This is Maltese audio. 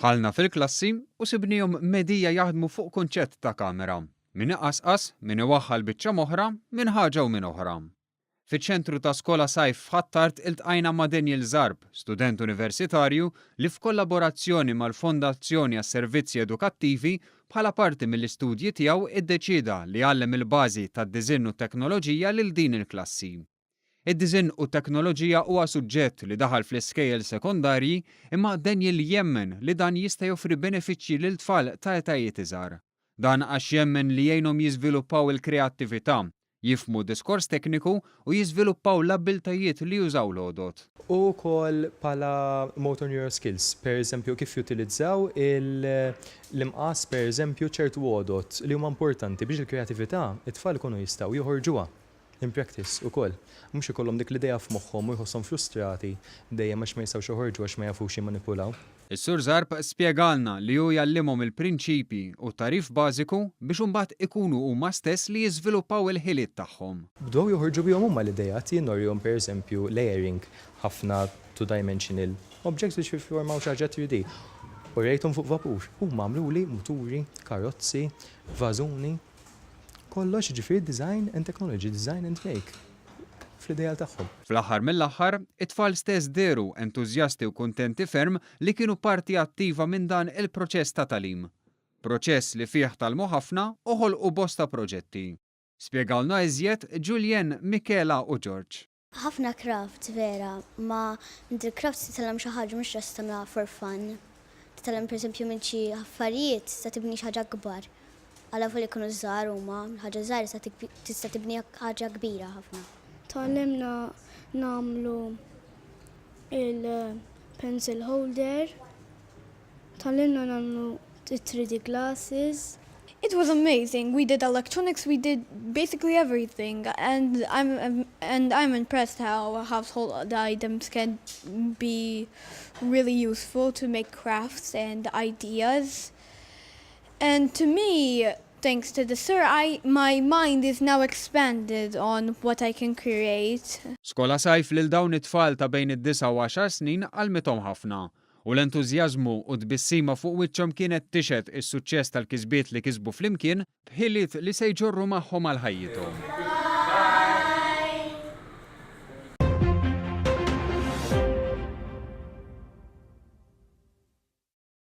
Dħalna fil-klassi u sibnihom medhija jaħdmu fuq kunċett ta' kamera. Min iqasqas, min iwaħħal biċċa m'oħra, min ħaġa u min oħra. Fiċ-ċentru ta' Skola Sajf f'Ħ'Attard iltqajna ma' Daniel Zarb, student universitarju li f'kollaborazzjoni mal-Fondazzjoni għas-Servizzi Edukattivi bħala parti mill-istudji tiegħu iddeċieda li jgħallem il-bażi tad-diżinn u t-teknoloġija lil din il-klassi. Id-diżinn u t-teknoloġija huwa suġġett li daħal fl-iskejjel sekondarji imma Daniel jemmen li dan jista' joffri benefiċċji lil tfal ta' etajiet iżgħar. Dan għax jemmen li jgħinhom jiżviluppaw il-kreattività, jifhmu diskors tekniku u jiżviluppaw l-abbiltajiet li jużaw l-għodod. U wkoll bħala motor neural skills, per eżempju kif jutilizzaw l-imqass per eżempju ċertu għodod li huma importanti biex il-kreattività it-tfal ikunu jistgħu joħorġuha in practice ukoll. Mhux ikollhom dik l-idea f'moħħhom u jħosshom frustrati dejjem għax ma jistgħux joħorġu għax ma jafux jimmanipulaw. Is-Sur Zarb spjegalna li hu jgħallimhom il-prinċipji u t-tagħrif bażiku biex imbagħad ikunu huma stess li jiżviluppaw il-ħiliet tagħhom. Bdew joħorġu bihom huma l-ideat, jien norihom pereżempju layering ħafna two dimensional objects biex jiffurmaw xi ħaġa 3D. U rejthom fuq vapur. Huma għamluli muturi, karozzi, vażuni. Kollox jiġifieri design and technology, design and make fl-ideal tagħhom. Fl-aħħar mill-aħħar, it-tfal stess dehru entużjasti u kuntenti ferm li kienu parti attiva minn dan il-proċess ta' tagħlim. Proċess li fih tgħallmu ħafna u ħolqu bosta proġetti. Spjegawlna iżjed Julienne, Michela u George. Ħafna crafts vera, ma minn dil-crafts titgħallem xi ħaġa mhux just tagħmilha for fun. Titgħallem pereżempju minn xi affarijiet tista' tibni xi ħaġa akbar. Alavolja jkunu żgħar huma, ħaġa żgħira tista' tibni ħaġa kbira ħafna. Tgħallimna nagħmlu il-pencil holder, tgħallimna nagħmlu 3D glasses. It was amazing. We did electronics, we did basically everything, and I'm and I'm impressed how household items can be really useful to make crafts and ideas. And to me, thanks to the sir, I my mind is now expanded on what I can create. Skola Sajf lil dawn it-tfal ta' bejn id-9 u 10 snin għallmithom ħafna u l-entużjażmu u tbissima fuq wiċċhom kienet tixhed is-suċċess tal-kisbiet li kisbu flimkien b'ħiliet li se jġorru magħhom għal ħajjithom.